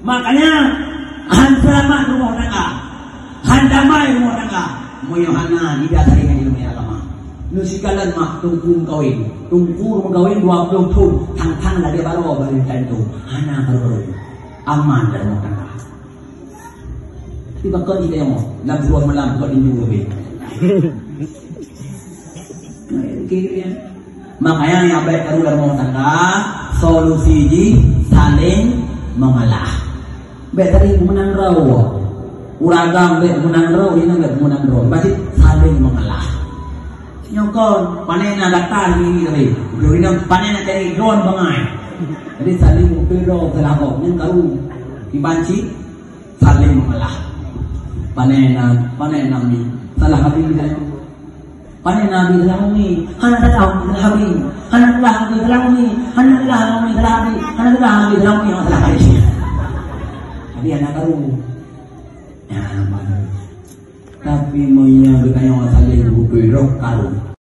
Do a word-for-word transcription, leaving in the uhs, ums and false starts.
Makanya, han seulamat rumoh tangga, han damai rumoh tangga, meunyoe hana idéh saléng ngon ileumèe agama. Neusikalon mak teungku meukawen, teungku meukawen dua ploh thon, thang-thang lagèe baroe bak lintang tu, hana karu-karu, aman lam rumoh tangga. Tapi pakon jih tanyoe, lam dua malam buka tinju leubeh. Makanya nyang bèk karu lam rumoh tangga, solusi jih saléng meumalah. Bèk saléng meunan droe. Ureueng agam bèk meunan droe, inong bèk meunan droe. Berarti saléng meumalah. Nyoe kon, pane na gata di tapi. Udah inong pane na cari droe bangai. Jadi saléng meupeudroe salah kok, nyan karu. Iban cit saléng meumalah. Pane na, pane na mi. Salah habéh dah. Pane na mi salah mi. Hana salah mi salah habéh. Hana salah mi salah mi. Hana salah mi salah habéh. Hana salah mi salah mi salah habéh. Jadi aneuk karu. Ya, baru. Tapi meunyoe geutanyoe saléng meupeudroe karu.